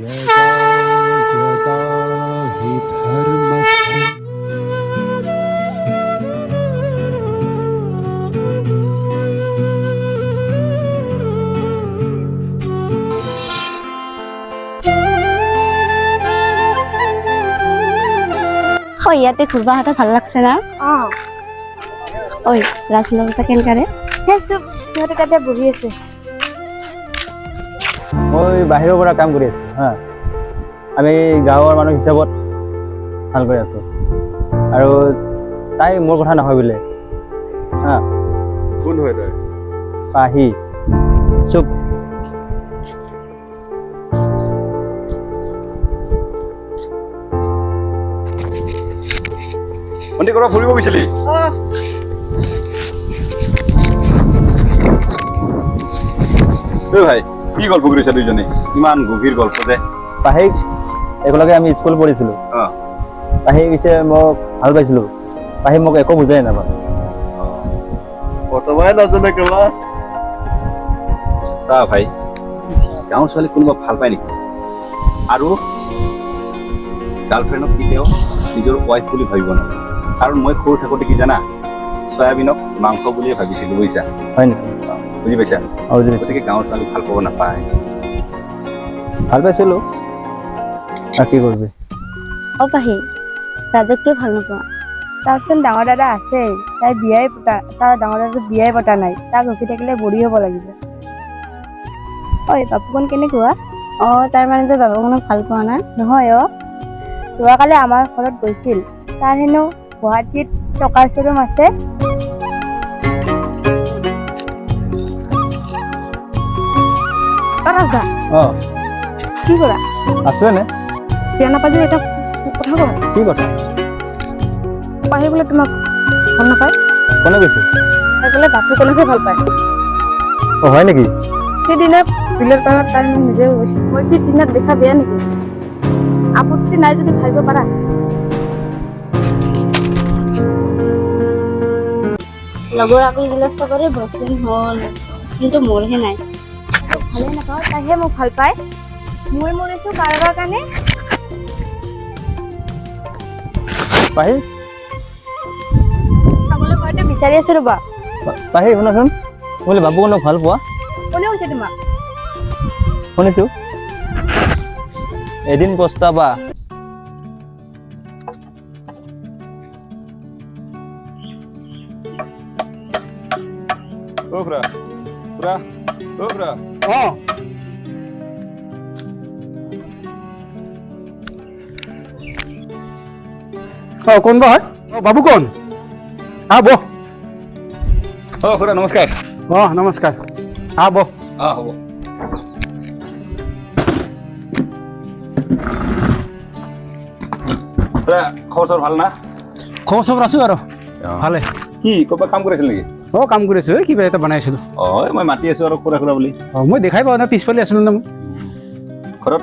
यदा यदा हि धर्मस्य ঐ, ইয়াতে ঘূৰবা হাতে ভাল লাগছে না? অ। ঐ, ৰাজলতা কেনেকাৰে? সেই চুপ, সিহঁতে তাতে বহি আছে। মই বাহিৰৰ পৰা কাম কৰি আছোঁ। হা, আমি গাঁৱৰ মানুহ হিচাপত ভাল কৰি আছোঁ আৰু তাই মোৰ কথা নাভাবিলে। হা। কোন হয় তাই? পাহি। চুপ। ভণ্টি, ক'ৰবাত ফুৰিব গৈছিলি? অ। ঐ ভাই, কি গল্প কৰিছা দুইজনে? ইমান গভীৰ গল্প যে? পাহিক একেলগে আমি স্কুল পঢ়িছিলোঁ। পাহি পিছে মোক ভাল পাইছিলোঁ। পাহি মোক একো বুজাই নাপালে। বৰ্তমান নাজানে কেলা। চা ভাই, গাঁৱৰ ছোৱালী কোনোবা ভাল পায় নেকি? আৰু গাৰ্লফ্ৰেণ্ডক কেতিয়াও নিজৰ ৱাইফ বুলি ভাবিব নালাগে। কাৰণ মই সৰু থাকোঁতে কি জানা, চয়াবিনক মাংস বুলিয়ে ভাবিছিলোঁ, বুজিছা? হয় নেকি? বুজি পাইছা? অ, বুজি পাইছোঁ। গতিকে গাঁৱৰ ছোৱালী ভাল পাব নাপায়। ভাল পাইছিলোঁ আৰু কি কৰিবি? অ পাহি, ৰাজক কিয় ভাল নোপোৱা? তাৰচোন ডাঙৰ দাদা আছে। তাই বিয়াই পতা, তাৰ ডাঙৰ দাদাটো বিয়াই পতা নাই। তাক ৰখি থাকিলে বুঢ়ী হ'ব লাগিব। ঐ, বাপুকণ কেনেকুৱা? অ, তাৰ মানে তই বাবুকণক ভাল পোৱা না? নহয় অ। যোৱাকালি আমাৰ ঘৰত গৈছিল। তাৰ হেনো গুৱাহাটীত টকাৰ শ্ব'ৰুম আছে। ৰাজদা। অ। কি কৰা? আছোঁ এনে। বিয়া নাপাই যদি এটা কথা কওঁ। কি কথা? পাহি বোলে তোমাক ভাল নাপায়। কোনে কৈছে? তাই বোলে বাপুকণকহে ভাল পায়। অ, হয় নেকি? সেইদিনা বিলৰ পাৰত তাই মোক নিজেও কৈছে। মই কি দিনত দেখা বেয়া নেকি? আপত্তি নাই যদি ভাবিব পাৰা। লগৰ আকুলবিলাক চবৰে বয়ফ্ৰেণ্ড হ'ল, কিন্তু মোৰহে নাই। ভালেই নাপাওঁ, তাইহে মোক ভাল পায়। মই মৰিছোঁ কাৰোবাৰ কাৰণে। পাহি। খাবলৈ মইতো বিচাৰি আছো ৰ'বা। পাহি, শুনাচোন, বোলে বাবুকণক ভাল পোৱা? কোনে কৈছে তোমাক? শুনিছোঁ। এদিন পস্তাবা। অ খুৰা, খুৰা, অ খুৰা। অ। অ, কোন বা হয়? অ, বাবু কোন? আহ, বহ। অ খুৰা, নমস্কাৰ। অ, নমস্কাৰ। আহ, বহ। অ, হ'ব। খুৰা, খবৰ চবৰ ভাল না? খবৰ চবৰ আছো আৰু ভালে। কি, ক'ৰবাত কাম কৰিছিল নেকি? অ, কাম কৰি আছো। এই কিবা এটা বনাই আছিলো। অ, এই মই মাতি আছো আৰু খুৰা খুৰা বুলি। অ, মই দেখাই পোৱা নাই, পিছফালে আছিলো না মই। ঘৰত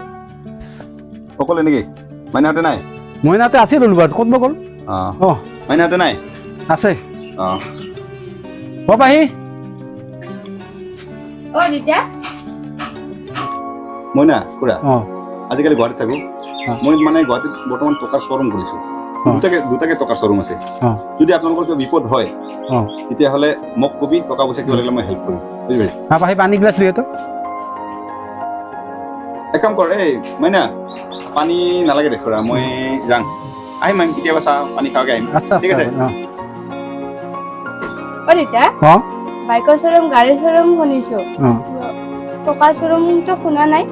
অকলে নেকি? মাইনাহঁতে নাই? মইনাতে আছিল ওলোবাত, ক'ত বা গ'ল। অ। অ। মাইনাহঁতে নাই? আছে। অ। অ পাহি। অ দেউতা। মই না খুৰা, অ। আজিকালি গুৱাহাটীত থাকো। অ। মই মানে গুৱাহাটীত বৰ্তমান টকাৰ শ্ব'ৰুম খুলিছো। অ। দুটাকে টকাৰ শ্ব'ৰুম আছে। অ। যদি আপোনালোকৰ কিবা বিপদ হয়, অ। তেতিয়াহ'লে মোক কবি। টকা পইচা কিবা লাগিলে মই হেল্প কৰিম, বুজি পাইছা? হা পাহি, পানী গিলাচ লৈ আহ তো। এক কাম কৰ, এই মাইনা, পানী নালাগে দে খুৰা, মই যাং। আহিম আহিম, কেতিয়াবা চাহ পানী খোৱাকে আহিম। আচ্ছা। ঠিক আচ্ছা। আছে। অ। অ দেউতা। অ। বাইকৰ শ্ব'ৰুম, গাড়ীৰ শ্ব'ৰুম শুনিছো। অ। টকাৰ শ্ব'ৰুমটো শুনা নাই।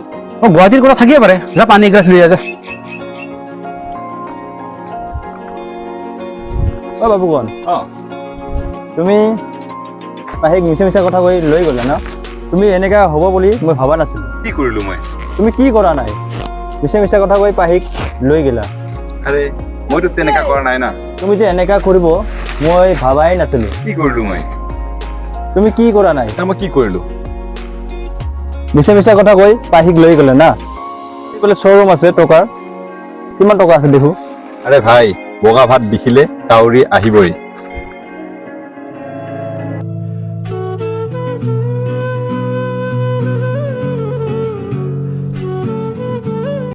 অ, গুৱাহাটীৰ কথা থাকিব পাৰে। যা, পানী এগিলাচ লৈ আহ, যা। অ বাবুকণ। অ। তুমি পাহিক মিছা মিছা কথা কৈ লৈ গ'লা ন? তুমি এনেকা হ'ব বুলি মই ভবা নাছিলোঁ। কি কৰিলো মই? তুমি কি কৰা নাই? মিছা মিছা কথা কৈ পাহিক লৈ গ'লা। আৰে, মইতো তেনেকা কৰা নাই না। তুমি যে এনেকা কৰিব মই ভাবাই নাছিলোঁ। কি কৰিলো মই? তুমি কি কৰা নাই? না, মই কি কৰিলো? মিছা মিছা কথা কৈ পাহিক লৈ গ'লে না? বোলে শ্ব'ৰুম আছে টকাৰ, কিমান টকা আছে দেখো। আৰে ভাই, বগা ভাত দেখিলে কাউৰী আহিবই।